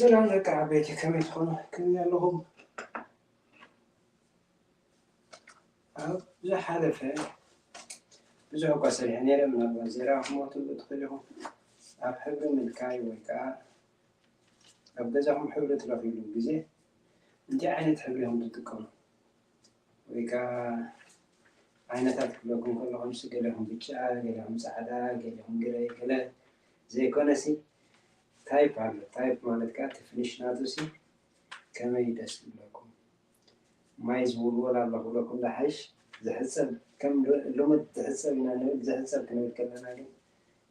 ሰላም ደቂ ዓበይቲ፣ ከመይ ትኾኑ? ከመይ ኣለኹም? ኣብ ዝሓለፈ ብዙሕ እኳ ሰሪሐ ነይረ፣ ምናልባት ዘይረኣኹምዎ ትብሉ ትኽእሉ ኢኹም። ኣብ ሕብሪ ምልካይ ወይ ከዓ ኣብ ገዛኹም ሕብሪ ትረኽብሉ ግዜ እንታይ ዓይነት ሕብሪ ኢኹም ትጥቀሙ? ወይ ከዓ ዓይነታት ክብለኩም ከለኹ፣ ምስ ገለኹም ብጫ፣ ገለኹም ፃዕዳ፣ ገለኹም ግረይ፣ ገለ ዘይኮነሲ ታይፕ ኣሎ። ታይፕ ማለት ከዓ እቲ ፍኒሽ ናቱ ሲ ከመይ ደስ ይብለኩም? ማይ ዝውልወል ኣሎ ክብለኩም ዝሓይሽ፣ ዝሕፀብ ከም ል- ልሙድ ዝሕፀብ ኢና ንብል። ዝሕፀብ ክንብል ከለና ግን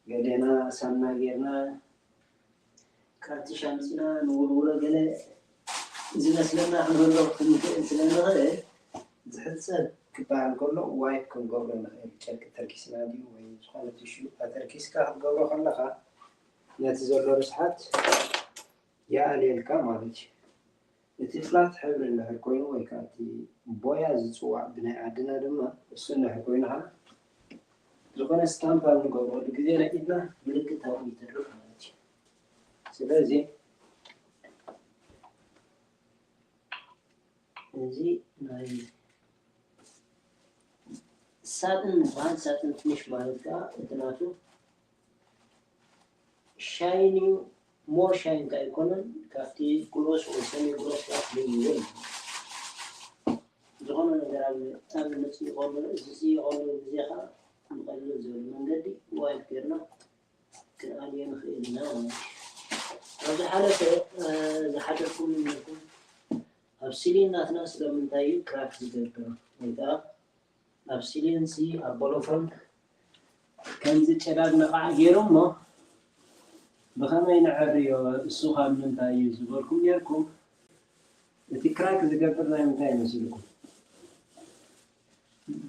ገሌና ሳሙና ጌርና ካርቲሽ ኣምፂና ንውልውሎ ገለ ዝመስለና ክንህሎ ክንክእል ስለ ንኽእል፣ ዝሕፀብ ክበሃል ከሎ ዋይፕ ክንገብሮ ንኽእል። ጨርቂ ተርኪስና ድዩ ወይ ዝኾነ ቲሹ ኣተርኪስካ ክትገብሮ ከለኻ ነቲ ዘሎ ርስሓት ይኣልየልካ ማለት እዩ። እቲ ፍላት ሕብሪ እንድሕር ኮይኑ ወይ ከዓ እቲ ቦያ ዝፅዋዕ ብናይ ዓድና ድማ እሱ እንድሕር ኮይኑ ከዓ ዝኾነ ስታምፕ ኣብ ንገብረሉ ግዜ ናይ ኢድና ምልክት ኣብኡ ይተርፍ ማለት እዩ። ስለዚ እዚ ናይ ሳጥን ምዃን፣ ሳጥን ፍኒሽ ማለት ከዓ እቲ ናቱ ሻይን እዩ። ሞር ሻይን ከዓ ኣይኮነን፣ ካብቲ ግሎስ ወይ ሰሚ ግሎስ ከዓ ፍልይ ይብል። ዝኾነ ነገር ኣብ ኣብ ንፅይቐሉ ዝፅይቐሉ ግዜ ከዓ ብቐልል ዝበለ መንገዲ ዋይፕ ጌርና ክንኣልዮ ንኽእል ኢና ማለት እዩ። ኣብ ዝሓለፈ ዝሓደርኩም ነርኩም ኣብ ሲሊን ናትና ስለምንታይ እዩ ክራክ ዝገብር ወይ ከዓ ኣብ ሲሊን ሲ ኣብ ቦሎፎን ከምዚ ጨዳድ ነቓዕ ገይሩ እሞ ብኸመይ ንዕርዮ እሱ ካብ ምንታይ እዩ ዝበልኩም ነርኩም። እቲ ክራክ ዝገብር ናይ ምንታይ ይመስልኩም?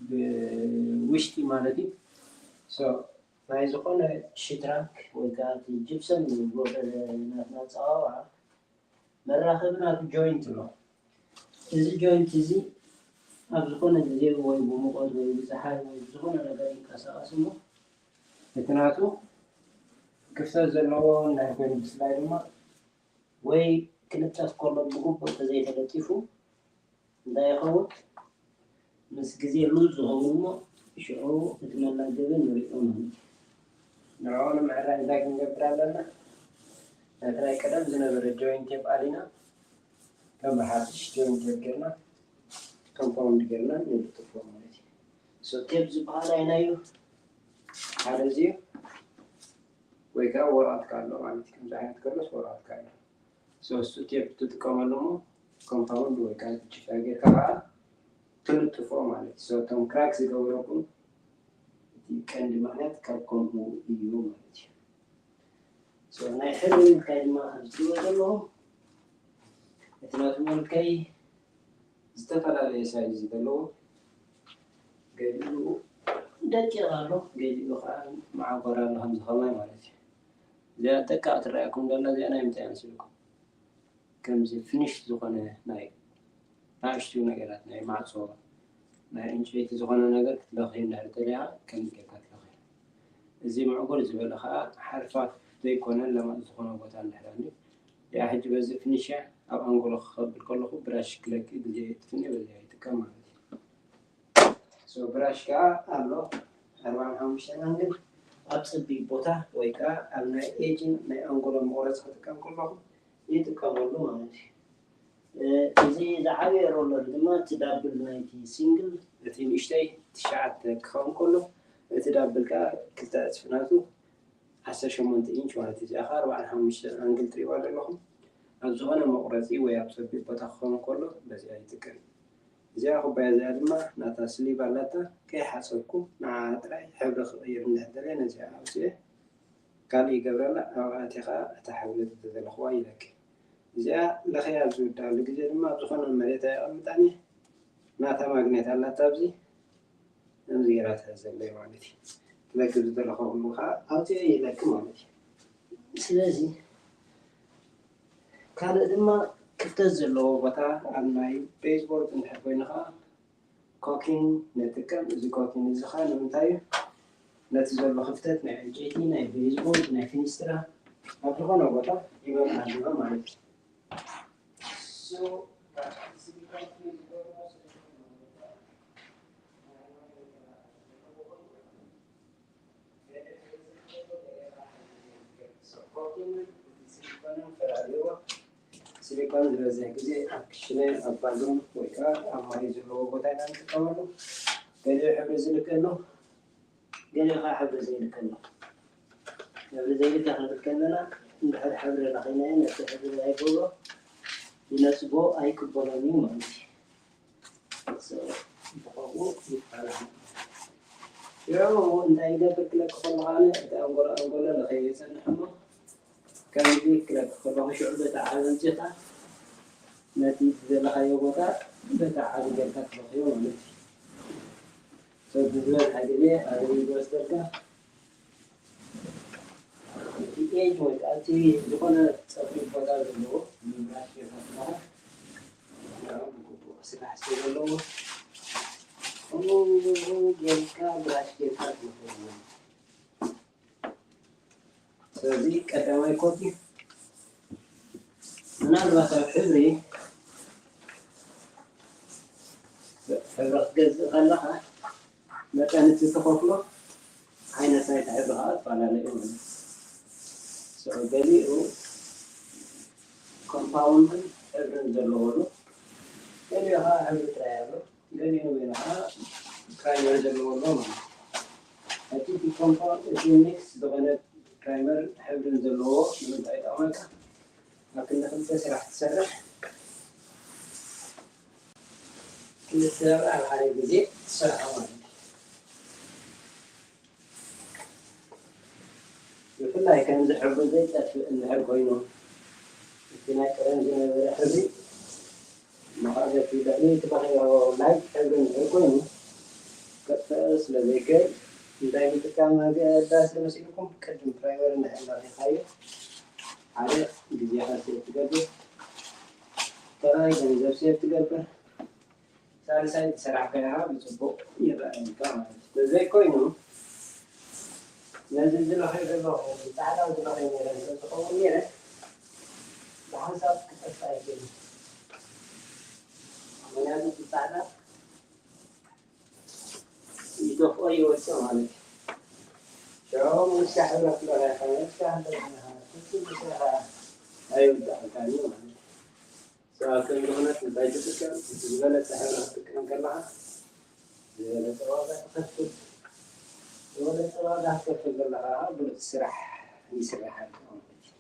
ብውሽጢ ማለት እዩ። So ናይ ዝኾነ ሽትራክ ወይ ከዓ እቲ ጅፕሰም ዝጎደለ ናትና ኣፀዋውዓ መራኸቢ ናቱ ጆይንት ኣሎ። እዚ ጆይንት እዚ ኣብ ዝኾነ ግዜ ወይ ብሙቐት ወይ ብፀሓይ ወይ ብዝኾነ ነገር ይንቀሳቐስ እሞ እቲ ናቱ ክፍተት ዘለዎ ናይ ኮይኑ ብፍላይ ድማ ወይ ክንጠፍ ከሎ ብግቡእ እንተዘይተለጢፉ እንታይ ይኸውን? ምስ ግዜ ሉዝ ዝኸውን እሞ ሽዑ እቲ መላገቢ ንሪኦ ማለት እዩ። ንዕኡ ንምዕራይ እንታይ ክንገብር ኣለና? ነቲ ናይ ቀደም ዝነበረ ጆይንት ቴፕ ኣሊና ከም ብሓድሽ ጆይንት ቴፕ ጌርና ኮምፓውንድ ጌርና ንልጥፎ ማለት እዩ። So ቴፕ ዝበሃል ኣይናዩ ሓደ እዚ እዩ። ወይ ከዓ ወረቐትካ ኣሎ ማለት እዩ። ከምዚ ዓይነት ከሎስ ወረቐትካ ኣሎ። So እሱ ቴፕ ትጥቀመሉ እሞ ኮምፓውንድ ወይ ከዓ ጅፋ ጌርካ ከዓ ትልጥፎ ማለት እዩ። So እቶም ክራክ ዝገበረኩም እቲ ቀንዲ ምኽንያት ካብ ከምኡ እዩ ማለት እዩ። So ናይ ሕብሪ ምልካይ ድማ ኣብዚ ትሪእዎ ዘለኹም እቲ ናቱ መልከይ ዝተፈላለየ ሳይዝ እዩ ዘለዎ። ገሊኡ ደቂቕ ኣሎ፣ ገሊኡ ከዓ መዓጎር ኣሎ፣ ከምዚ ከማይ ማለት እዩ። እዚኣ ደቃቕ ትረኣየኩም ዘላ እዚኣ ናይ ምንታይ ይመስልኩም? ከምዚ ፍኒሽ ዝኾነ ናይ ንኣሽቱ ነገራት ናይ ማዕፆ ናይ ዕንጨይቲ ዝኾነ ነገር ክትለኽዩ እንድሕር ደሊኻ ከምዚ ጌርካ ትለኽዩ። እዚ ምዕጉር ዝበለ ከዓ ሓርፋፍ ዘይኮነ ለማፅ ዝኾነ ቦታ እንድሕር ኣሎ። እዚኣ ሕጂ በዚ ፍኒሽ እያ ኣብ ኣንጎሎ ክኸብል ከለኹ ብራሽ ክለኪ ግዜ የጥፍኒ በዚኣ ይጥቀም ማለት እዩ። So ብራሽ ከዓ ኣሎ ኣርባዓን ሓሙሽተን ኣንግል ኣብ ፀቢብ ቦታ ወይ ከዓ ኣብ ናይ ኤጅን ናይ ኣንጎሎ መቑረፂ ክጥቀም ከለኹ ይጥቀመሉ ማለት እዩ። እዚ ዝዓበየ ሮለር ድማ እቲ ዳብል ናይቲ ሲንግል እቲ ንእሽተይ ትሽዓተ ክኸውን ከሎ እቲ ዳብል ከዓ ክልተ ዕፅፊ ናቱ ዓሰርተ ሸሞንተ ኢንች ማለት እዩ። እዚኣ ከዓ ኣርባዓን ሓሙሽተን ኣንግል ትሪእዋ ዘለኹም ኣብ ዝኾነ መቑረፂ ወይ ኣብ ፀቢብ ቦታ ክኸውን ከሎ በዚኣ ይጥቀም። እዚኣ ኩባያ እዚኣ ድማ ናታ ስሊቭ ኣላታ ከይሓፀብኩ ንዓ ጥራይ ሕብሪ ክቕይር እንድሕር ደልየ ነዚኣ ኣውፅኤ ካልእ ይገብረላ ኣብኣ ኣቲኻ እታ ሕብሪ ዝደለኽዋ ይለኪ። እዚኣ ለኽያ ኣብ ዝውዳኣሉ ግዜ ድማ ኣብ ዝኾነ መሬት ኣየቐምጣን እየ። ናታ ማግኔት ኣላታ ኣብዚ ከምዚ ጌራ ትሕዘለይ ማለት እዩ። ትለኪ ዝደለኹ ኩሉ ከዓ ኣውፅኤ ይለኪ ማለት እዩ። ስለዚ ካልእ ድማ ክፍተት ዘለዎ ቦታ ኣብ ናይ ቤዝቦርድ እንድሕር ኮይኑ ከዓ ኮኪን ንጥቀም። እዚ ኮኪን እዚ ከዓ ንምንታይ እዩ? ነቲ ዘሎ ክፍተት ናይ ዕንጨይቲ፣ ናይ ቤዝቦርድ፣ ናይ ፊኒስትራ ኣብ ዝኾነ ቦታ ይመልኣልና ማለት እዩ። ሲሊኮን ዝበዝሕ ግዜ ኣብ ክሽነ፣ ኣብ ባዝሩም ወይ ከዓ ኣብ ማይ ዘለዎ ቦታ ኢና ንጥቀመሉ። ገሊኡ ሕብሪ ዝልከ ኣሎ፣ ገሊኡ ከዓ ሕብሪ ዘይልከ ኣሎ። ሕብሪ ዘይልከ ክንብል ከለና እንድሕር ሕብሪ ረኺብናዮ ነቲ ሕብሪ ናይ ጎቦ ይነፅጎ ኣይቅበሎን እዩ ማለት እዩ። ብኸምኡ ይፈላለ። ሽዑ እንታይ ይገብር ክለኪ ከሎ ከዓኒ እቲ ኣንጎሎ ኣንጎሎ ለኸዮ ይፀንሕ እሞ ከምዚ ክለኪ ከለኹ ሽዑ በቲ ዓቢ ኣምፂኻ ነቲ ዝደለኻዮ ቦታ በቲ ዓቢ ጌርካ ትለኽዮ ማለት እዩ። ሰብ ዝበዝሐ ግዜ ኣበይ ዝወስደልካ እቲ ኤጅ ወይ ከዓ እቲ ዝኾነ ፀጉሪ ቦታ ዘለዎ ምብራሽ ጌርካ ትለኻ ብግቡእ ክስራሕ ስለ ዘለዎ ከምኡ ጌርካ ብራሽ ጌርካ ትለኽዮ ማለት እዩ። ስለዚ ቀዳማይ ኮት እዩ። ምናልባት ኣብ ሕብሪ ሕብሪ ክትገዝእ ከለኻ መጠን እቲ ትኸፍሎ ዓይነት ናይቲ ሕብሪ ከዓ ይፈላለ እዩ ማለት እዩ። So ገሊኡ ኮምፓውንድን ሕብርን ዘለዎ ኣሎ፣ ገሊኡ ከዓ ሕብሪ ጥራይ ኣሎ። ገሊኡ ገለ ከዓ ፕራይመር ዘለዎ ኣሎ ማለት እዩ። እቲ ኮምፓውንድ እቲ ሚክስ ዝኾነ ፕራይመር ሕብርን ዘለዎ ንምንታይ ይጠቕመካ? ኣብ ክንዲ ክልተ ስራሕ ትሰርሕ፣ ክልተ ኣብ ሓደ ግዜ ትሰርሖ ማለት እዩ። ብፍላይ ከምዚ ሕብሩ ዘይጠፍእ እንድሕር ኮይኑ እቲ ናይ ቀደም ዝነበረ ሕብሪ መቐረት ልዕሊ እቲ በኺሮ ላይት ሕብሪ እንድሕር ኮይኑ ከጥፍእ ስለ ዘይክእል እንታይ ምጥቃም ኣገዳሲ መሲልኩም ቅድም ፕራይመር እንድሕር ለኺኻዮ ሓደ ግዜኻ ሴቭ ትገብር፣ ካልኣይ ገንዘብ ሴቭ ትገብር፣ ሳልሳይ ዝሰራሕካዮ ከዓ ብፅቡቕ ይረኣየልካ ማለት እዩ። ተዘይኮይኑ ነዚ ዝለኸዮ ዘለኹ ብፃዕዳ ዝለኸዮ ነይረ እንተዝኸውን ነይረ ብሓንሳብ ክጠፍእ ኣይክእልን። ምክንያቱ ብፃዕዳ ይጠፍኦ ይወፅእ ማለት እዩ። ሽዑ ንስካ ሕብረት ለኸ ንስካ እንተለኸ ንስካ ኣይውዳእካን እዩ ማለት እዩ። ሰብኣብ ከም ዝኾነት እንታይ ትጥቀም? እቲ ዝበለጸ ሕብሪ ክትጥቀም ከለኻ ዝበለጸ ዋጋ ትኸፍል። ዝበለጸ ዋጋ ክትከፍል ከለኻ ብሉጽ ስራሕ ይስራሓልካ ማለት እዩ።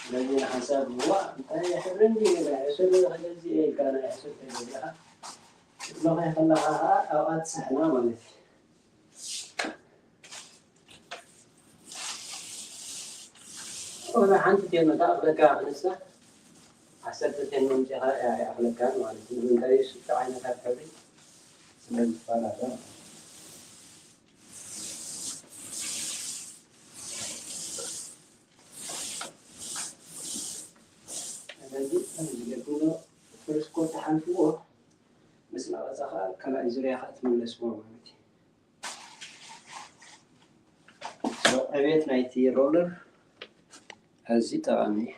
ስለዚ ንሓንሳብ እዋ እንታይ ሕብሪ እንድዩ ናይ ሕሱር ክገዝእ እየ ኢልካ ናይ ሕሱር ከይገዛእኻ ክትለኾ ከለኻ ኸዓ ኣብኣ ትሳሕና ማለት እዩ። ወላ ሓንቲ ቴኖ ተኣኽለካ ክንሳ ዓሰርተ ቴኖ ምፂኻ እያ ይኣኽለካ ማለት እዩ። ንምንታይ ሽቶ ዓይነታት ሕብሪ ስለ ዝፈላለ። ስለዚ ከምዚ ጌርኩም ዶ ፈርስት ኮት ትሓልፍዎ ምስ ነቐጸ ኸዓ ካልኣይ ዙርያ ኸዓ ትምለስዎ ማለት እዩ። So ዕቤት ናይቲ ሮለር ኣዝዩ ጠቓሚ እዩ።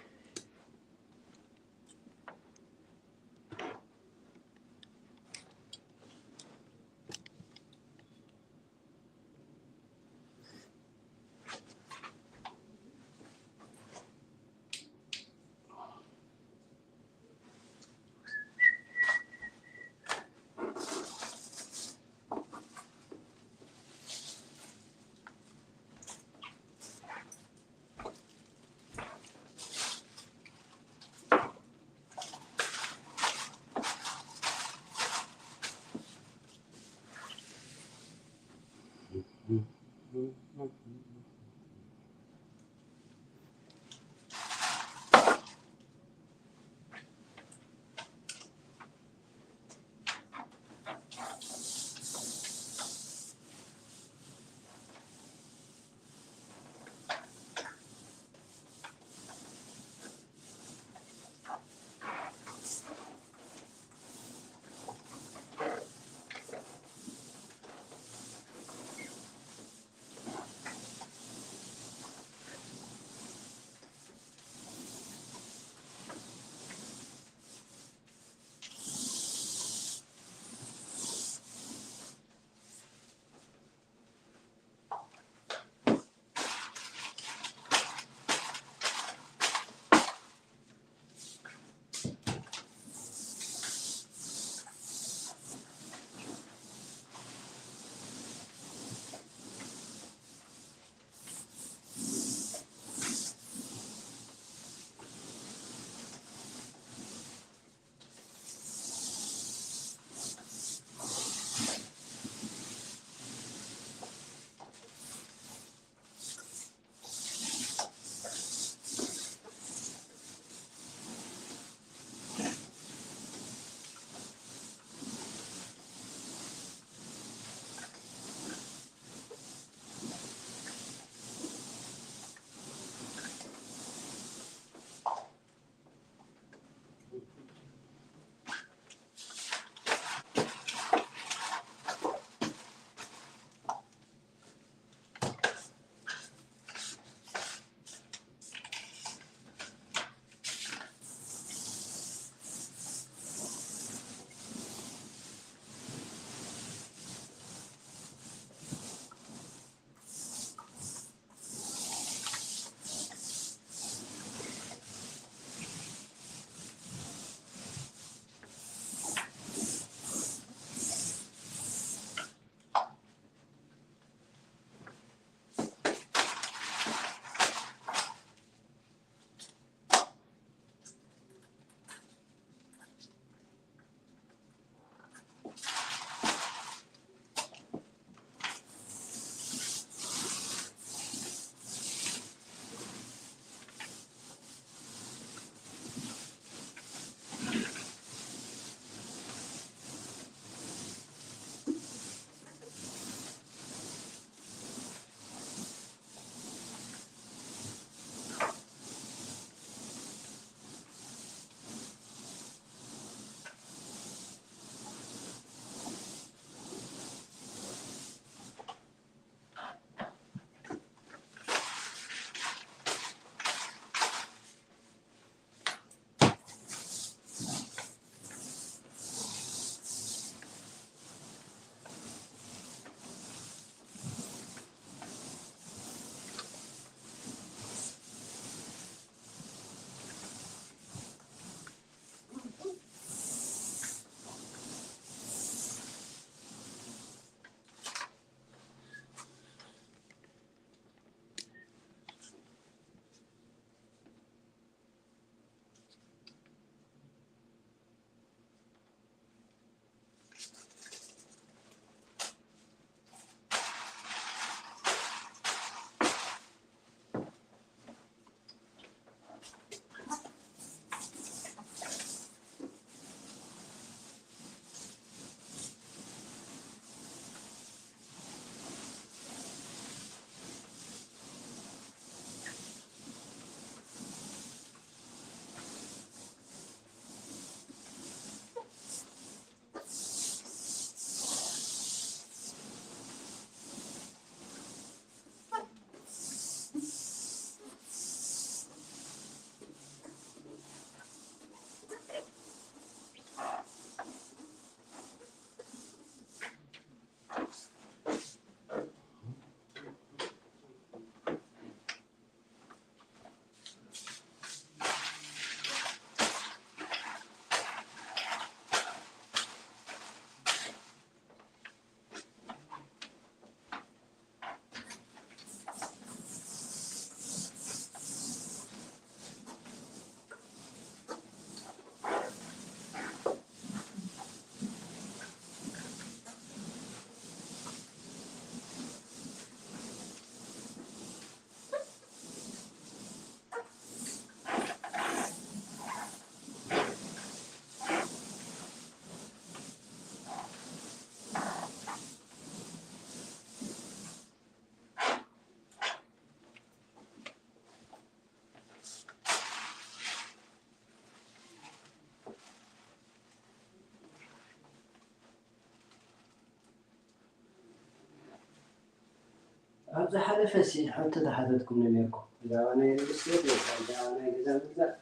ኣብ ዝሓለፈ ሲ ሕቶ ተሓተትኩም ነበርኩም፣ ብዛዕባ ናይ ሪል ስቴት ወይ ከዓ ብዛዕባ ናይ ገዛ ምግዛእ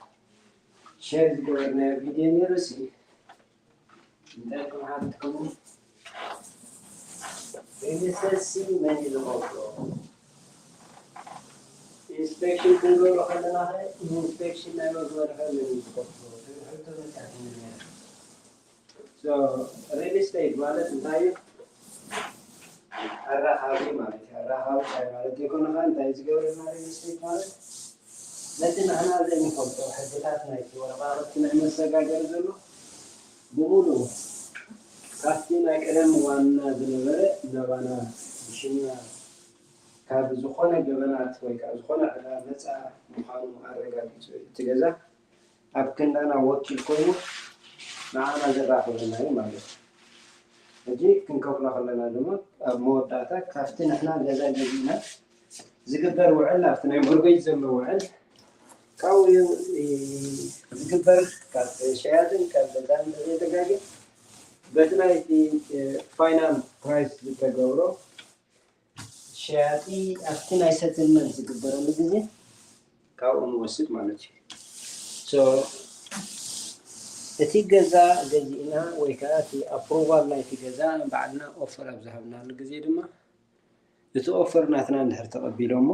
ሸር ዝገበርናዮ ቪድዮ ነይሩ ሲ እንታይ ኢልኩም ሓቲትኩም? ሪል ስቴት ሲ መን እዩ ዝኸፍሎ? ኢንስፔክሽን ክንገብሮ ከለና ኸ ኢንስፔክሽን ናይ መግበሪ ኸ መን እዩ ዝኸፍሎ? ዝብል ሕቶ መፂኣትኒ ነይራ። ሪል ስቴት ማለት እንታይ እዩ? ኣራኻቢ ማለት እዩ። ኣራኻቢ እንታይ ማለት ይኮነ ኸ እንታይ ዝገብረና? ሪል ስቴት ማለት ነቲ ንሕና ዘይንፈልጦ ሕግታት ናይቲ ወረቓቕቲ ናይ መሰጋገሪ ዘሎ ብምሉኡ ካብቲ ናይ ቀደም ዋና ዝነበረ ናባና ብሽምና ካብ ዝኾነ ገበናት ወይ ከዓ ዝኾነ ዕዳ ነፃ ምዃኑ ኣረጋጊፁ እቲ ገዛ ኣብ ክንዳና ወኪል ኮይኑ ንዓና ዘራኽበና እዩ ማለት እዩ። ሕጂ ክንከፍሎ ከለና ድማ ኣብ መወዳእታ ካብቲ ንሕና ገዛ ገዚእና ዝግበር ውዕል ኣብቲ ናይ ሞርጌጅ ዘሎ ውዕል ካብኡ እዩ ዝግበር። ካብ ሸያጥን ካብ ገዛን ዘይተጋገ በቲ ናይቲ ፋይናል ፕራይስ ዝተገብሮ ሸያጢ ኣብቲ ናይ ሰትልመንት ዝግበረሉ ግዜ ካብኡ ንወስድ ማለት እዩ። So እቲ ገዛ ገዚእና ወይ ከዓ እቲ ኣፕሮቫል ናይቲ ገዛ ንባዕልና ኦፈር ኣብ ዝሃብናሉ ግዜ ድማ እቲ ኦፈር ናትና እንድሕር ተቐቢሎሞ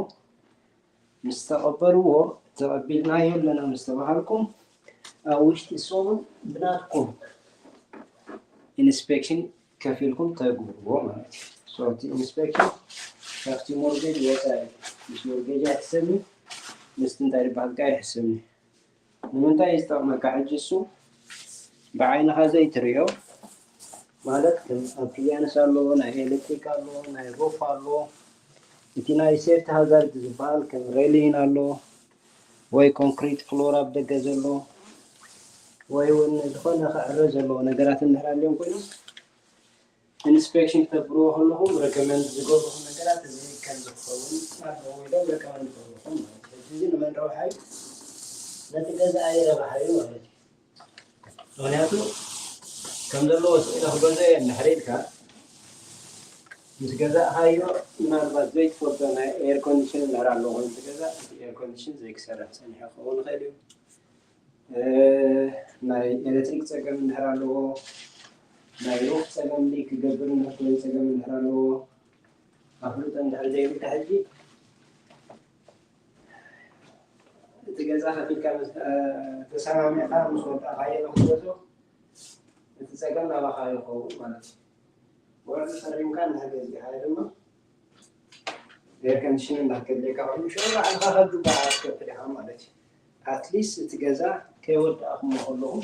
ምስ ተቐበልዎ ተቐቢልናዮ ኣለና ምስ ተባሃልኩም ኣብ ውሽጢ ሰሙን ብናትኩም ኢንስፔክሽን ከፊልኩም ተግብርዎ ማለት እዩ። So እቲ ኢንስፔክሽን ካብቲ ሞርጌጅ ወፃኢ ምስ ሞርጌጅ ኣይሕሰብን ምስቲ እንታይ ዝበሃል ከ ኣይሕሰብን። ንምንታይ እዩ ዝጠቕመካ? ሕጂ እሱ ብዓይንኻ ዘይትሪኦ ማለት ከም ኣፕሊያንስ ኣሎ፣ ናይ ኤሌክትሪክ ኣሎ፣ ናይ ሩፍ ኣሎ፣ እቲ ናይ ሴፍቲ ሃዛርድ ዝበሃል ከም ሬሊን ኣሎ ወይ ኮንክሪት ፍሎር ኣብ ደገ ዘሎ ወይ እውን ዝኾነ ክዕረ ዘለዎ ነገራት እንድሕር ኣልዮም ኮይኖም ኢንስፔክሽን ክተብርዎ ከለኹም ረከመንድ ዝገብርኹም ነገራት እዚ ከም ዝኸውን ኣለዎ ኢሎም ረከመንድ ይገብርኹም ማለት እዩ። እዚ ንመን ረብሓ እዩ? ነቲ ገዛኣይ ረብሓ እዩ ማለት እዩ። ምክንያቱ ከም ዘለዎ ስኢለ ክገዝኦ እየ እንድሕር ኢልካ ምስ ገዛእኻዮ ምናልባት ዘይትፈልጦ ናይ ኤር ኮንዲሽን እንድሕር ኣለዎ ኮይኑ እቲ ገዛ እቲ ኤር ኮንዲሽን ዘይክሰርሕ ፀኒሑ ክኸውን ይኽእል እዩ። ናይ ኤሌክትሪክ ፀገም እንድሕር ኣለዎ፣ ናይ ሩፍ ፀገም ሊክ ክገብር እንድሕር ኮይኑ ፀገም እንድሕር ኣለዎ ኣፍልጦ እንድሕር ዘይብልካ ሕጂ እቲ ገዛ ከፊልካ ተሰማሚዕካ ምስ ወዳእካዮ ንክትገዝኦ እቲ ፀገም ናባኻ ይኸውን ማለት እዩ። ወርሒ ፈሪምካ እንድሕር ገዚእካዮ ድማ ኤር ኮንዲሽን እንዳከድልየካ ኮይኑ ሽዑ ባዕልኻ ከግባኣ ትከፍል ኢኻ ማለት እዩ። ኣትሊስት እቲ ገዛ ከይወዳእኩሞ ከለኹም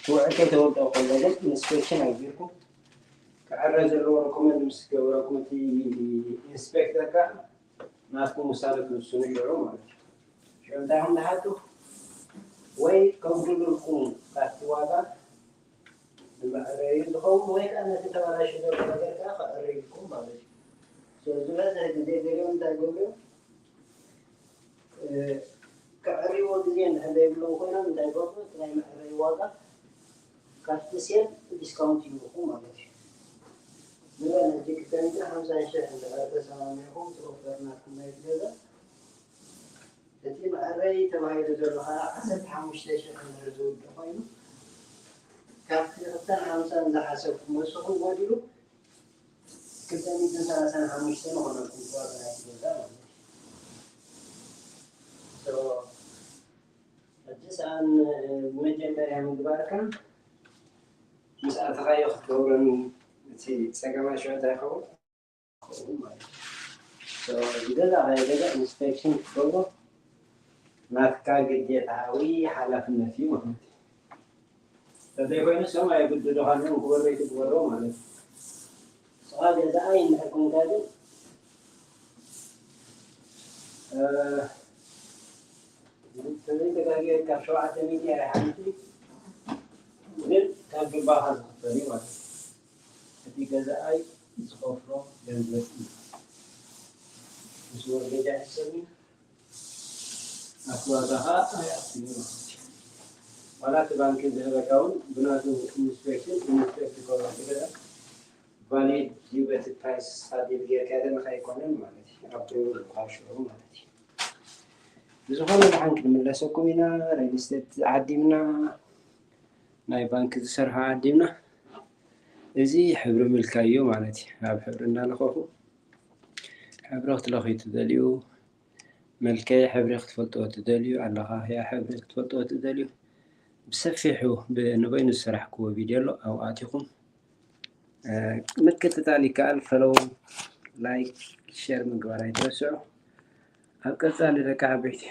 ውዕል ከይተወደኦ ከሎ ግን ኢንስፔክሽን ኣግቢርኩም ክዕረ ዘለዎ ሪኮመንድ ምስ ገበረኩም እቲ ኢንስፔክተር ከኣ ናትኩም ውሳነ ትውስኑ ሽዑ ማለት እዩ። ሽዑ እንታይ ኢኹም ትሓቱ? ወይ ከጉድሉልኩም ካብቲ ዋጋ ንመዐረዩ ዝኸውን ወይ ከዓ ነቲ ተበላሹ ዘሎ ነገር ከዓ ከዐርዩልኩም ማለት እዩ። ዝበዝሕ ግዜ ገሊኦም እንታይ ገብሩ ከዐርይዎ ግዜ እንድሕር ዘይብሎም ኮይኖም እንታይ ገብሩ እቲ ናይ መዐረዩ ዋጋ ካብቲ ሴል ዲስካውንት ይህብኹም ማለት እዩ። ዝበለ ሕጂ ክልተ ሚእትን ሓምሳን ሽሕ እንድሕር ተሰማሚዕኹም እቲ ኦፈር ናትኩም ናይ ገዛ እቲ መዐረይ ተባሂሉ ዘሎ ከዓ ዓሰርተ ሓሙሽተ ሽሕ እንድሕር ዝውድእ ኮይኑ ካብቲ ክልተን ሓምሳን ዝሓሰብኩም ንስኹም ጎዲሉ ክልተ ሚእትን ሰላሳን ሓሙሽተን ይኾነልኩም ዋጋ ናይቲ ገዛ ማለት እዩ። ሕጂ ሰኣን መጀመርያ ምግባርካ ምስ ኣተኻዮ ክትገብረኒ እቲ ፀገማይ ሽዑ እንታይ ይኸውን? ዝገዛእኻዮ ገዛ ኢንስፔክሽን ክትገብሮ ናትካ ግዴታዊ ሓላፍነት እዩ ማለት እዩ። ተዘይኮይኑ ሰም ኣየግድዱኻን እዮም ክበሩ ኣይትግበሮ ማለት እዩ። ንስኻ ገዛኣይ እንድሕር ኮንካ ግን ተዘይተጋግየ ካብ ሸውዓተ ሚእቲ ኣይሓልፍ ግን ካብ ጅባኻ ዝኽፈል እዩ ማለት እዩ። እቲ ገዛኣይ ዝኸፍሎ ገንዘብ እዩ። ምስ ወርገጃ ይሰሚ ኣስዋዛኻ ኣይኣትዩ ማለት እዩ። ዋላ እቲ ባንኪ ዝህበካ እውን ብናቱ ኢንስፔክሽን ኢንስፔክት ይገብሮ እቲ ገዛ ቫሊድ ዩ በቲ ፕራይስ ኣዲል ጌርካ ደለካ ኣይኮነን ማለት እዩ። ኣፕሩቭ ዝበሃል ሽዑ ማለት እዩ። ብዝኾነ ደሓን ክንምለሰኩም ኢና። ሪል ስቴት ዓዲምና፣ ናይ ባንክ ዝሰርሖ ዓዲምና፣ እዚ ሕብሪ ምልካዮ ማለት እዩ። ኣብ ሕብሪ እናለኸኹ ሕብሪ ክትለኽዩ ትደልዩ፣ መልክዕ ሕብሪ ክትፈልጥዎ ትደልዩ፣ ኣለኻኽያ ሕብሪ ክትፈልጥዎ ትደልዩ፣ ብሰፊሑ ብ-፣ ንበይኑ ዝሰራሕክዎ ቪድዮ ኣሎ፣ ኣብኡ ኣቲኹም ምክትታል ይከኣል። ፈሎው፣ ላይክ፣ ሼር ምግባር ኣይትረስዑ። ኣብ ቀጻሊ ደቂ ዓበይቲ